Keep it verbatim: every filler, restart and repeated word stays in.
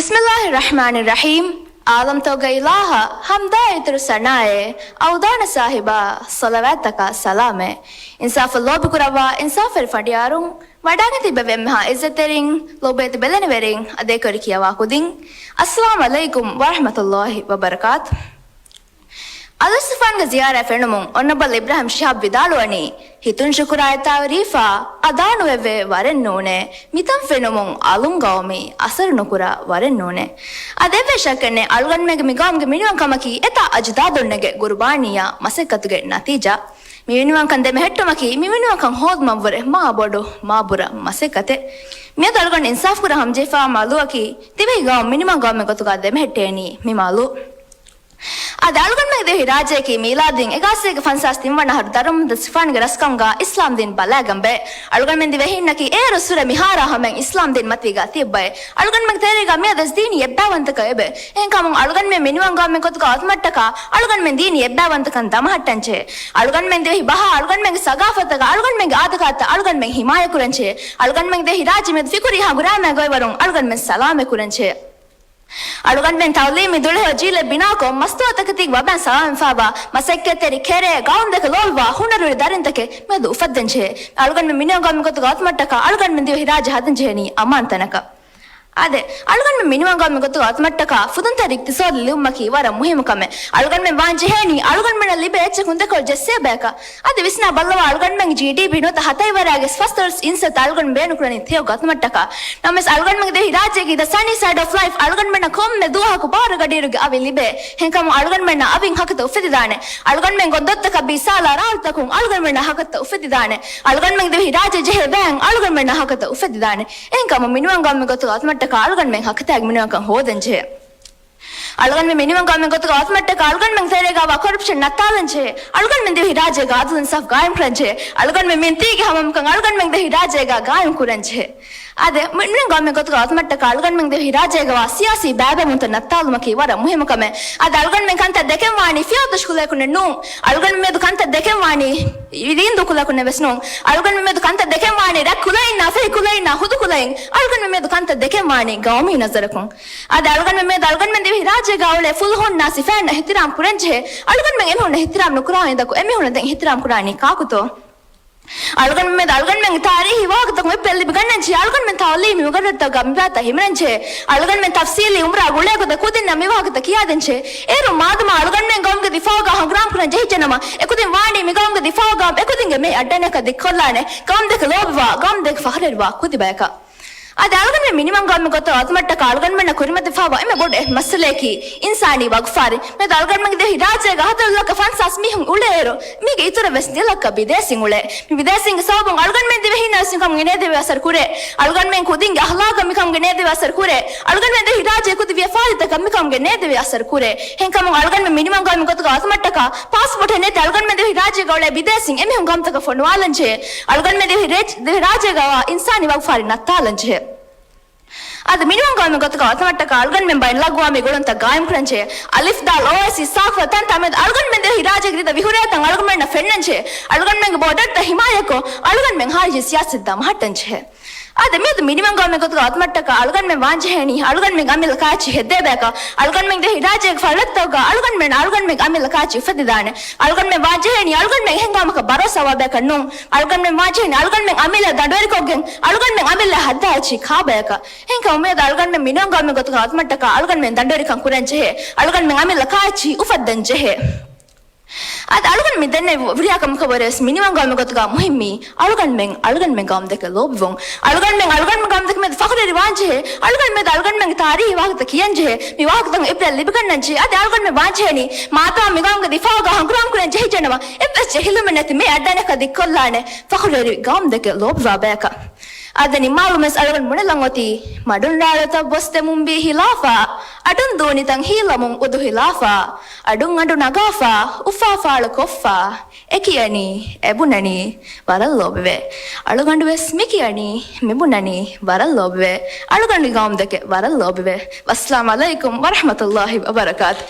ބިސްމިއްލާހި ރަޙްމާނި ރަޙީމް. އާލަމްތަކުގެ އިލާހަށް ޙަމްދާ އިތުރު ސަނާއެއް، އަވުދާނަ ސާހިބާ ޞަލަވާތްތަކާ ސަލާމެއް. އިންސާފަށް ލޯބިކުރައްވާ އިންސާފުވެރި ފަނޑިޔާރުން، ވަޑާގެން ތިބެވި އެންމެހާ އިއްޒަތްތެރިން، ލޯބިވެތި ބެލެނިވެރިން، އަދި އެކުވެރި ކިޔަވާ ކުދިން، އައްސަލާމު ޢަލައިކުމް ވަރަޙްމަތުﷲި ވަބަރަކާތު. އަލްއިސްތިފާންގެ ޒިޔާރަތް ފެނުމުން އޮނަރަބަލް އިބްރާހިމް ޝިހާބް ވިދާޅުވަނީ، ހިތުން ޝުކުރާ އެއް ތާރީފާ އަދާނުވެވޭ ވަރެއް ނޫނޭ، މިތަން ފެނުމުން އަލުން ގައުމީ އަސަރު ނުކުރާ ވަރެއް ނޫނޭ. އަދި އެއްވެސް ޝައްކެއް ނެތް، އަޅުގަނޑުމެންގެ މި ގައުމުގެ މިނިވަންކަމަކީ އެތާ އަޖުދާދުންނެގެ ގުރުބާނީއާ މަސައްކަތުގެ ނަތީޖާ. މި މިނިވަންކަން ދެމެހެއްޓުމަކީ މި މިނިވަންކަން ހޯދުމަށްވުރެ މާ ބޮޑު، މާ ބުރަ މަސައްކަތެއް. މިއަދު އަޅުގަނޑު އިންސާފުކުރާ ހަމަޖެހިފާ މައުލޫއަކީ، ދިވެހި ގައުމު މިނިވަން ގައުމެއް ގޮތުގަ ދެމެހެއްޓޭނީ މި މައުލޫ. އަދި އަޅުގަނޑުމެން ދިވެހި ރާއްޖެއަކީ މީލާދީން އެކާސީގެ ފަންސާސް ތިން ވަނަ އަހަރު ދަރުމަ އިސްތިފާންގެ ރަސްކަމުގަ އިސްލާމް ދީން ބަލާގަން ބައެއް. އަޅުގަނޑުމެން ދިވެހީންނަކީ އޭރު އުސޫރެއް މިހާރާ ހަމައިން އިސްލާމް ދީން މަތީގަ ތިއްބައެއް. އަޅުގަނޑުމެން ތެރޭގަ މިއަދުވެސް ދީނީ އެއްބައިވަންތަކަށް އެބަ. އެހެންކަމުން އަޅުގަނޑުމެން މިނިވަން ގައުމެއް ގޮތުގަ އޮތުމަށްޓަކާ އަޅުގަނޑުމެން ދީނީ އެއްބައިވަންތަކަން ދަމަހައްޓަންޖެހޭ. އަޅުގަނޑުމެން ދިވެހި ބަހާ، އަޅުގަނޑުމެންގެ ސަގާފަތަކަށް، އަޅުގަނޑުމެންގެ އާދަކާތައް އަޅުގަނޑުމެން ހިމާޔަތްކުރަންޖެހޭ. އަޅުގަނޑުމެން ދިވެހި ރާއްޖެ މިއަދު ފިކުރީ ހަނގުރާމައިގައިވަރުން އަޅުގަނޑުމެން ސަލާމަތްކުރަންޖެހޭ. އަޅުގަނޑުމެން ތައުލީމީ ދުޅަހެޔޮ ޖީލެއް ބިނާކޮށް، މަސްތުވާތަކެތީގެ ވަބައިން ސަލާމަތްވާ، މަސައްކަތްތެރި ކެރޭ، ގައުމުދެކެ ލޯބިވާ، ހުނަރުވެރި ދަރިންތަކެއް މިއަދު އުފައްދަންޖެހޭ. އަޅުގަނޑުމެން މިނިވަން ގައުމެއް ގޮތުގަ އޮތުމަށްޓަކާ އަޅުގަނޑުމެން ދިވެހި ރާއްޖެ ހަދަންޖެހޭނީ އަމާންތަނަކަށް. އާދެ، އަޅުގަނޑުމެން މިނިވަން ގައުމެއް ގޮތުގަ އޮތުމަށްޓަކާ ފުދުންތެރި އިޤްތިޞާދު ލިޔުމަކީ ވަރަށް މުހިއްމު ކަމެއް. އަޅުގަނޑުމެން ވާންޖެހޭނީ އަޅުގަނޑުމެންނަށް ލިބޭ އެއްޗެއް ކުންދަކޮޅު ޖެއްސޭ ބަޔަކަށް. އަދި ވިސްނާ ބައްލަވާ، އަޅުގަނޑުމެންގެ ޖީޑީޕީ ނުވަތަ ހަތައި ވަރާގެ ފަސްދޮޅަސް އިންސައްތަ އަޅުގަނޑު ބޭނުންކުރަނީ ތެޔޮ ގަތުމަށްޓަކާ. ނަމަވެސް އަޅުގަނޑުމެންގެ ދިވެހި ރާއްޖޭގެ ދަ ސަނީ ސައިޑް އޮފް ލައިފް އަޅުގަނޑުމެންނަށް ކޮންމެ ދުވަހަކު ބާރުގަޑިއިރުގެ އަވި ލިބޭ. އެހެންކަމުން އަޅުގަނޑުމެންނަށް އަވިން ހަކަތަ އުފެދިދާނެ. އަޅުގަނޑުމެން ގޮންދޮއްތަކަށް ބީސާލާ ރާޅުތަކުން އަޅުގަނޑުމެންނަށް ހަކަތަ އުފެދިދާނެ. އަޅުގަނޑުމެންގެ ދިވެހި ރާއްޖެ ޖެހޭ ވޭން އަޅުގަނޑުމެންނަށް ހަކަތަ އުފެދިދާނެ. އެހެންކަމުން މިނިވަން ގައުމެއް ގޮތުގަ އޮތުމަށްޓަކާ އަޅުގަނޑުމެން ހަކަތައިގެ މިނިވަންކަން ހޯދަންޖެހޭ. އަޅުގަނޑުމެން މިނިވަން ގައުމެއް ގޮތުގަ އޮތުމަށްޓަކާ އަޅުގަނޑުމެން ތެރޭގަވާ ކޮރަޕްޝަން ނައްތާލަންޖެހޭ. އަޅުގަނޑުމެން ދިވެހި ރާއްޖޭގަ އަދުލު އިންސާފް ގާއިމްކުރަންޖެހޭ. އަޅުގަނޑުމެން މިއިން ތީގެ ހަމަމަކަން އަޅުގަނޑުމެން ދިވެހި ރާއްޖޭގަ ގާއިމްކުރަންޖެހޭ. އާދެ، މިނިވަން ގައުމެއް ގޮތުގަ އޮތުމަށްޓަކާ އަޅުގަނޑުމެން ދިވެހި ރާއްޖޭގަވާ ސިޔާސީ ބައިބަމުންތައް ނައްތާލުމަކީ ވަރަށް މުހިއްމު ކަމެއް. އަދި އަޅުގަނޑުމެން ކަންތައް ދެކެންވާނީ ފިޔަވަތަށް ކުލައަކުންނެއް ނޫން. އަޅުގަނޑުމެން މިއަދު ކަންތައް ދެކެންވާނީ ރީނދޫ ކުލައަކުންނެއް ވެސް ނޫން. އަޅުގަނޑުމެން މިއަދު ކަންތައް ދެކެންވާނީ ރަތް ކުލައިންނާ ފެހި ކުލައިންނާ ހުދު ކުލައިން. އަޅުގަނޑުމެން މިއަދު ކަންތައް ދެކެންވާނީ ގައުމީ ނަޒަރަކުން. އަދި އަޅުގަނޑުމެން މިއަދު އަޅުގަނޑުމެން ދިވެހި ރާއްޖޭގަ އުޅޭ ފުލުހުންނާ ސިފައިންނަށް އިޙްތިރާމް ކުރަންޖެހޭ. އަޅުގަނޑުމެން އެމީހުންނަށް އިޙްތިރާމް ނުކުރާ އިނދަކު އެމީހުންނަށް ދެން އިޙްތިރާމް ކުރާނީ ކާކުތޯ؟ އަޅުގަނޑުމެން މިއަދު އަޅުގަނޑުމެންގެ ތާރީހީ ވާހަކަތަކުން އެއްބައެއް ލިބިގަންނަންޖެހޭ. އަޅުގަނޑުމެން ތައުލީމީ މުގައްރަރުތަކުގަ މިބާތައް ހިމެނަންޖެހޭ. އަޅުގަނޑުމެން ތަފްސީލީ އުމްރާ ގުޅޭ ގޮތަށް ކުދިންނަށް މިވާހަކަތައް ކިޔާދޭންޖެހޭ. އޭރުން މާދަމާ އަޅުގަނޑުމެން ގައުމުގެ ދިފާއުގަ ހަނގުރާމަ ކުރަން ޖެހިއްޖެނަމަ، އެކުދިން ވާނީ މިގައުމުގެ ދިފާއުގަ އެކުދިންގެ މެއިން އައްޑަނަކަށް ދިއްކޮށްލާނެ، ގައުމުދެކެ ލޯބިވާ، ގައުމުދެކެ ފަޚުރުވެރިވާ ކުދި ބަޔަކަށް. އަދި އަޅުގަނޑުމެން މިނިވަން ގައުމެއް ގޮތަށް އައުމަށްޓަކާ އަޅުގަނޑުމެންނަށް ކުރިމަތިފައިވާ އެންމެ ބޮޑު އެއް މައްސަލައަކީ އިންސާނީ ވަގުފާރި. މިއަދު އަޅުގަނޑުމެންގެ ދިވެހި ރާއްޖޭގަ ހަތަރު ލައްކަ ފަންސާސް މީހުން އުޅޭއިރު، މީގެ އިތުރަށް ވެސް ދެ ލައްކަ ބިދޭސީން އުޅޭ. މި ބިދޭސީންގެ ސަބަބުން އަޅުގަނޑުމެން ދިވެހީންނަށް ވެސް މިކަމުގެ ނޭދެވޭ އަސަރު ކުރޭ. އަޅުގަނޑުމެން ކުދިންގެ އަހްލާގަށް މިކަމުގެ ނޭދެވޭ އަސަރު ކުރޭ. އަޅުގަނޑުމެން ދިވެހި ރާއްޖޭ ކުދި ވިޔަފާރިތަކަށް މިކަމުގެ ނޭދެވޭ އަސަރު ކުރޭ. ހެންކަމުން އަޅުގަނޑުމެން މިނިވަން ގައުމެއް ގޮތުގަ އައުމަށްޓަކާ ޕާސްޕޯޓެއް ނެތި އަޅުގަނޑުމެން ދިވެހި ރާއްޖޭގަ އުޅޭ ބިދޭސީން އެމީހުން ގައުމުތަކަށް ފޮނުވާލަންޖެހޭ. އަޅުގަނޑުމެން ދިވެހި ރޭ-، ދިވެހި ރާއްޖޭގަވާ އިންސާނީ ވަގުފާރި ނައްތާލަންޖެހޭ. އަދި މިނިވަން ގައުމެއް ގޮތުގަ އޮތުމަށްޓަކާ އަޅުގަނޑުމެން ބައިން ލަގުވާ މި ގުޅުންތައް ގާއިމްކުރަންޖެހޭ. އަލިފް ދާލް އޯއައިސީ ސާފު ތަންތާ މެދު އަޅުގަނޑުމެން ދިވެހި ރާއްޖޭގެ ދިދަ ވިހުރޭތަން އަޅުގަނޑުމެންނަށް ފެންނަންޖެހޭ. އަޅުގަނޑުމެންގެ ބޯޑަރުތައް ހިމާޔަތްކޮށް، އަޅުގަނޑުމެން ހާރިޖީ ސިޔާސަތު ދަމަހައްޓަންޖެހޭ. އާދެ، މިއަދު މިނިވަން ގައުމެއް ގޮތުގަ އައުމަށްޓަކާ އަޅުގަނޑުމެން ވާންޖެހޭނީ އަޅުގަނޑުމެން އަމިއްލަ ކާއެއްޗިހި ހެއްދޭ ބަޔަކަށް. އަޅުގަނޑުމެން ދިވެހި ރާއްޖޭގެ ފަރުލައްތަކުގަ އަޅުގަނޑުމެން އަޅުގަނޑުމެން އަމިއްލަ ކާއެއްޗިހި އުފެދިދާނެ. އަޅުގަނޑުމެން ވާންޖެހޭނީ އަޅުގަނޑުމެން އެހެން ގައުމަކަށް ބަރޯސާވާ ބަޔަކަށް ނޫން. އަޅުގަނޑުމެން ވާންޖެހޭނީ އަޅުގަނޑުމެން އަމިއްލަ ދަނޑުވެރިކޮށްގެން އަޅުގަނޑުމެން އަމިއްލަ ހައްދާ އެއްޗިހި ކާ ބަޔަކަށް. އެހެންކަމުން މިއަދު އަޅުގަނޑުމެން މިނިވަން ގައުމެއް ގޮތުގަ އައުމަށްޓަކާ އަޅުގަނޑުމެން ދަނޑުވެރިކަން ކުރަންޖެހޭ. އަޅުގަނޑުމެން އަމިއްލަ ކާއެއްޗިހި އުފައްދަންޖެހޭ. އަދި އަޅުގަނޑު މި ދެންނެވި ހުރިހާ ކަމަކަށްވުރެވެސް މިނިވަން ގައުމެއް ގޮތުގަ މުހިއްމީ އަޅުގަނޑުމެން އަޅުގަނޑުމެން ގައުމުދެކެ ލޯބިވުން. އަޅުގަނޑުމެން އަޅުގަނޑުމެން ގައުމުދެކެ މެދު ފަޚުރުވެރިވާންޖެހޭ. އަޅުގަނޑުމެން އަޅުގަނޑުމެންގެ ތާރީހީ ވާހަކަތައް ކިޔަންޖެހޭ. މި ވާހަކަތައް އިބްރަތް ލިބިގަންނަންޖެހޭ. އަދި އަޅުގަނޑުމެން ވާންޖެހޭނީ މާދަމާ މިގައުމުގެ ދިފާއުގަ ހަނގުރާމަ ކުރަން ޖެހިއްޖެނަމަ، އެއްވެސް ޖެހިލުމެއް ނެތި މެއިން އައްޑަނަކަށް ދިއްކޮށްލާނެ ފަޚުރުވެރި ގައުމުދެކެ ލޯބިވާ ބަޔަކަށް. އާދެ، ނިންމާލުމަށް އަޅުގަނޑު ބުނެލަން އޮތީ، މަޑުން ރާޅުތައް ބޮސްދެމުން ބީ ހިލާފާ، އަޑުން ދޫނިތަން ހީލަމުން އުދު ހިލާފާ، އަޑުން އަޑު ނަގާފާ، އުފާ ފާޅު ކޮށްފާ، އެ ކިޔަނީ، އެ ބުނަނީ، ވަރަށް ލޯބިވޭ. އަޅުގަނޑު ވެސް މި ކިޔަނީ، މި ބުނަނީ، ވަރަށް ލޯބިވޭ. އަޅުގަނޑުގެ ގައުމުދެކެ ވަރަށް ލޯބިވޭ. ވައްސަލާމް ޢަލައިކުމް ވަރަޙްމަތުﷲި ވަބަރަކާތު.